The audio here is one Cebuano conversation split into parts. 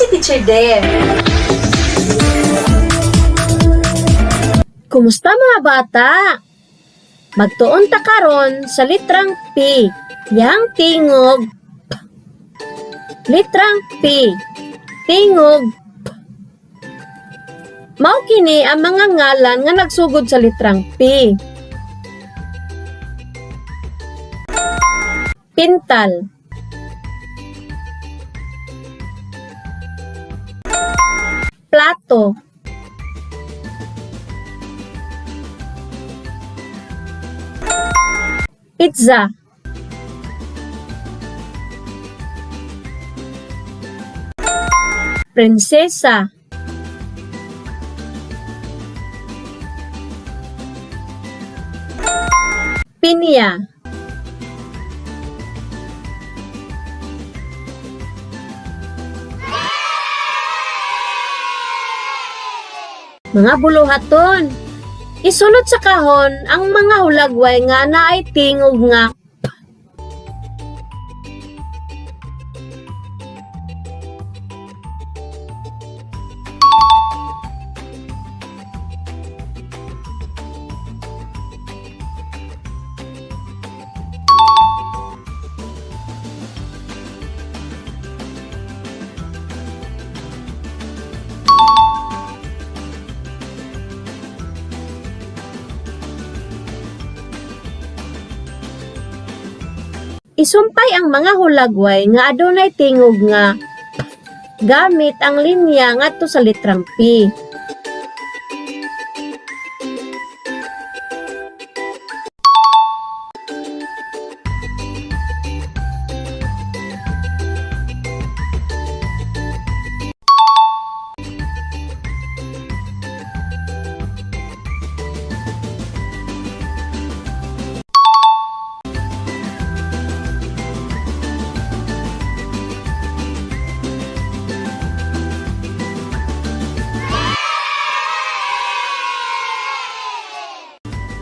si Teacher Deb. Kumusta, mga bata? Magtuon ta karon sa litrang P, yang tingog P. Litrang P, tingog P. Mao kini ang mga ngalan nga nagsugod sa litrang P. Pintal, plato, pizza, prinsesa, pinya, mga buluhaton. Isulod sa kahon ang mga hulagway nga naay tingog nga P. Isumpay ang mga hulagway nga adunay tingog nga P gamit ang linya ngadto sa litrang P.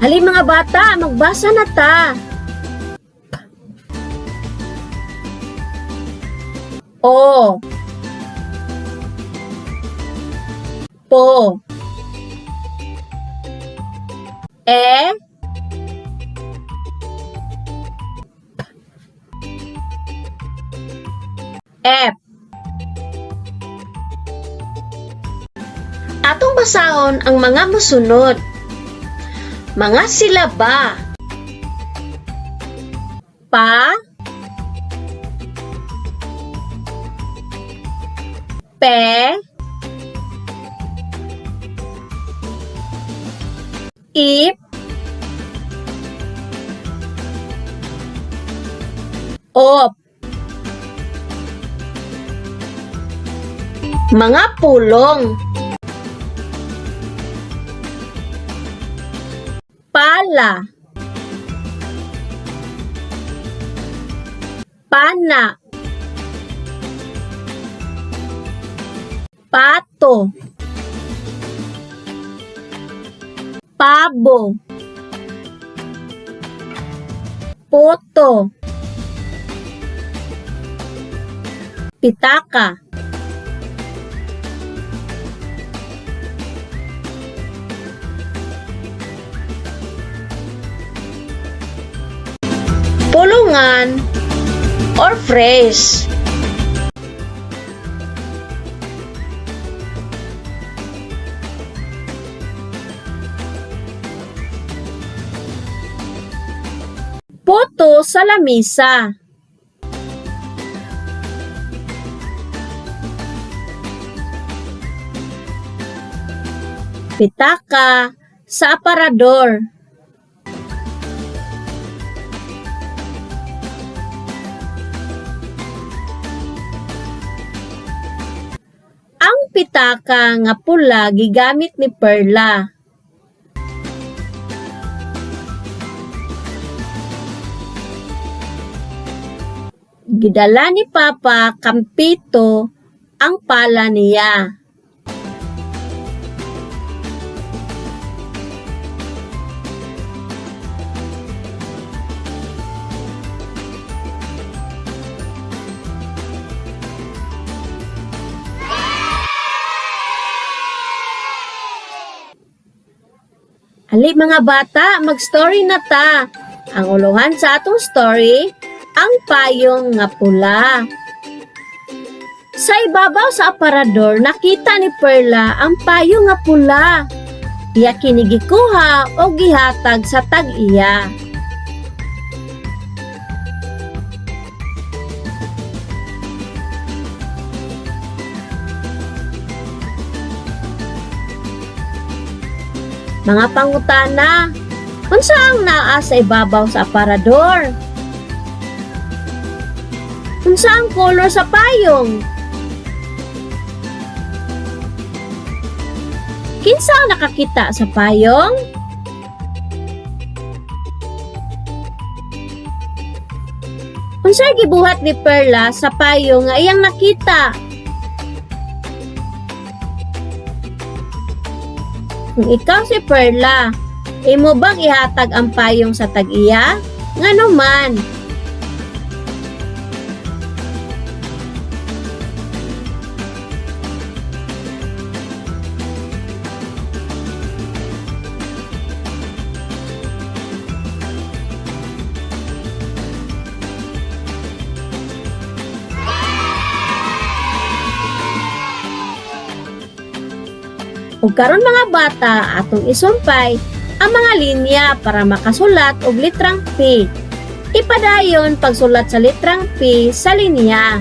Hali, mga bata, magbasa na ta. O, Po, E, P, F. Atong basahon ang mga mosunod. Mga silaba. Pa, pe, ip, op. Mga pulong. Pala, pana, pato, pabo, poto, pitaka. Pulungan or phrase. Puto sa lamisa. Pitaka sa aparador. Ang pitaka nga pula gigamit ni Perla. Gidala ni Papa Kampito ang pala niya. Ali, mga bata, mag-story na ta. Ang uluhan sa atong story, "Ang Payong nga Pula." Sa ibabaw sa aparador, nakita ni Perla ang payong nga pula. Iya kini gikuha o gihatag sa tag-iya. Mga pangutana: unsa ang naa sa ibabaw sa aparador? Unsa ang color sa payong? Kinsa ang nakakita sa payong? Unsay gibuhat ni Perla sa payong nga iyang nakita? Kung ikaw si Perla, imo bang ihatag ang payong sa tag-iya? Ngano man? Ug karon, mga bata, atong isumpay ang mga linya para makasulat og litrang P. Ipadayon pagsulat sa litrang P sa linya.